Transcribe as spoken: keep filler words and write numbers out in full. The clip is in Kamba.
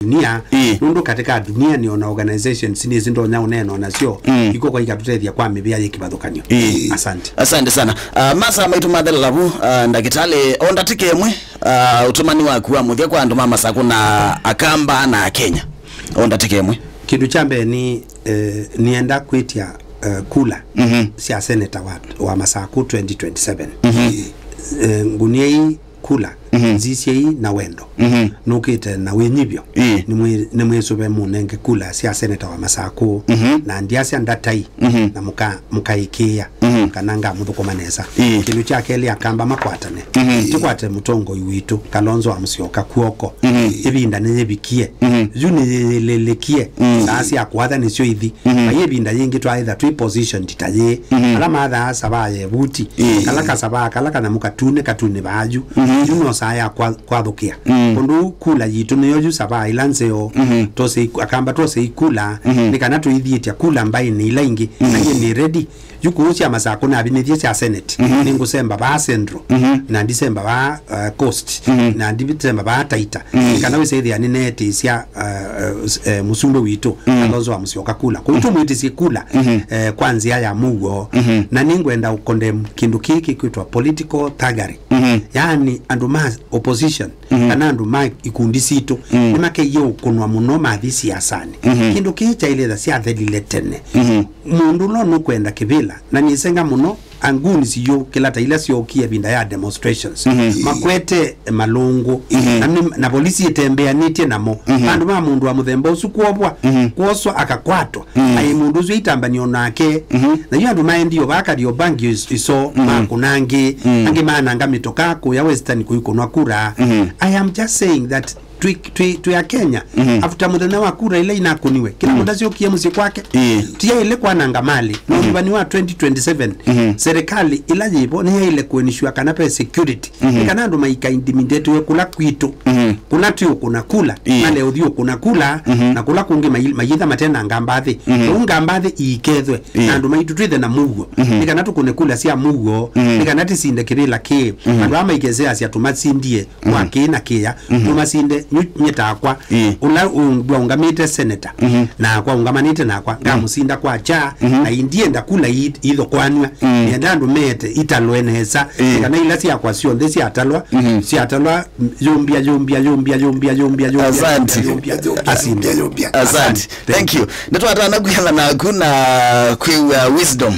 dunia. Ĩĩ. Nũndũ katika dunia nĩ ona organizations nĩ zindonya ũneena nasyo. Mm. Iko kwa ikatũtethya kwa mĩvĩa yĩ kĩvathũkanyo. Ĩĩ. Asante. Asante sana. Uh, masa maitũ mathelela vu, uh, ndakĩtalĩ, o ndatĩka ĩmwe, uh, ũtũmani waku wa mũthya kwa andũ ma Masakũ na Akamba na Akenya. O ndatĩka ĩmwe. Kĩndũ kya mbee nĩ, eh, nĩenda kwĩtya, eh, kula Mhm. sya seneta wa, wa Masakũ twenty twenty-seven. Mhm. Eh, ngũniei kula, Mhm. nzisyei na wendo. Mhm. Nũkĩte na wĩnyivyo. Ĩĩ. Nĩmwĩ-, nĩmwĩsũve mũnenge kula sya seneta wa Masakũ. Mhm. Na ndiasya ndatai. Mhm. Na mũka-, mũkaĩkĩĩa Mhm. kana ngamũthũkũma nesa. Ĩĩ. Kĩndũ kya kelĩ, Akamba makwatane. Mhm. Tũkwate mũtongoi witũ, Kalonzo wa Musyoka, kw'oko. Mhm. Ĩvinda nĩyĩvikie. Mhm. Yu nĩyĩyĩlĩlĩkie. Mhm. Saa sya kwatha nĩsyo ithi. Mhm. Vai ĩvinda yĩngĩ twaĩtha twĩ position ta yĩĩ. Mhm. Ala mathaa savaa ya ĩvuti. Ĩĩ. Kala kasavaa, kala kanyamũ katune, katune vaa yu. Mhm. Yu no saa ya kwa-, kwathũkĩa. Mm. Ũndũ kula yitũ nĩyo yu savaa ĩla nzeo. Mhm. Twose iku-, Akamba twose ikula, Mhm. nĩ kana tũithiĩtya kula mbaĩnĩ ila ingĩ. Mhm. Na yĩ nĩ ready. Yu kũũ sya Masakũ navinĩthye sya Senate. Mhm. Nĩngũsemba vaa Central. Mhm. Na ndisemba vaa, uh, Coast. Mhm. Na ndisemba vaa Taita. Mhm. Nĩ kana wĩsethĩa nĩneetĩsya, uh, uh, s-, eh, mũsumbĩ witũ, Mhm. Kalonzo wa Musyoka kula. Kũu tũmwĩtĩsye kula, Mhm. eh, kwa nzĩa ya mũuo. Mhm. Na nĩngwenda ũcondemn kĩndũ kĩĩ kĩkwĩtwa political thuggery. Mhm. Yaani andũ ma opposition Mhm. kana andũ ma ikundi sitũ Mhm. nĩmakeiye ũkũnwa mũno mathi siasanĩ. Mhm. Kĩndũ kĩĩ kyaĩlĩtha syathelile tene. Mhm. Mũndũ ũla nũkwenda kĩvĩla, na nĩsenga mũno anguni siyũkĩla ta ila syookie ĩvinda ya demonstrations. Mhm. Makwete malũngũ, Mhm. na, nĩ, na volisi ĩtembeanĩtye namo. Mhm. Andũ ma mũndũ wa mũthemba ũsu kwovwa, Mhm. kwoswa akakwatwa. Mm. Aĩ mũndũ ũsu aitambanio nake. Mhm. Na yu andũ maendie o vaa Kariobangi is-, iso, Mhm. makũna angĩ, Mm. angĩ maananga mĩtoka kũya Western kũikũnwa kura. Mhm. I am just saying that twĩ, twĩ, twĩ Akenya, Mhm. after mũthenya wa kura ila inakũniwe, kila Mm. mũndũ asyokie mũsyĩ kwake. Ĩĩ. Tiyaĩle kwananga mali. Na Mhm. ũnyuvani wa twenty twenty-seven, Mhm. serikali ila yĩvo nĩyaĩle kũenishwa kana ve security. Mhm. Nĩ kana andũ maika intimidatiwe kũla kwitũ. Mhm. Kũla twĩ ũkũna kula, Ĩĩ. male ũthi ũkũna kula, Mhm. na kũla kũngĩ mai-, mayĩtha matenanga mbathi. Mhm. Kũu ngambathi iikethwe, Ĩĩ. na andũ maitũ twĩthe na mũuo. Mhm. Nĩ kana tũkũne kula sya mũuo, Mhm. nĩ kana tĩsinde kĩvĩla kĩĩ. Mhm. Andũ aa maikeseasya tũmasindie kwa Mhm. kĩĩ na kĩya, Mhm. tũmasinde nyu-, nye takwa. Ĩĩ. Ũla ũ-, waũngamĩte seneta, Mhm. na kwaũngamanĩte nakwa, Mhm. ngamũsinda kwa kya, Mhm. na indienda kula i-, ithokwanw'a. Mm. Nĩenda andũ mete italwe nesa. Ĩĩ. Nĩ kana ila syakwa syonthe syatalwa, Mhm. syatalwa, yũmbya, yũmbya, yũmbya, yũmbya, yũmbya, yũmbya, Asante. yũmbya, yũmbya, Asante. yũmbya. Asante. Thank you. Nĩtwatana kwĩana naku na kwĩw'a wisdom.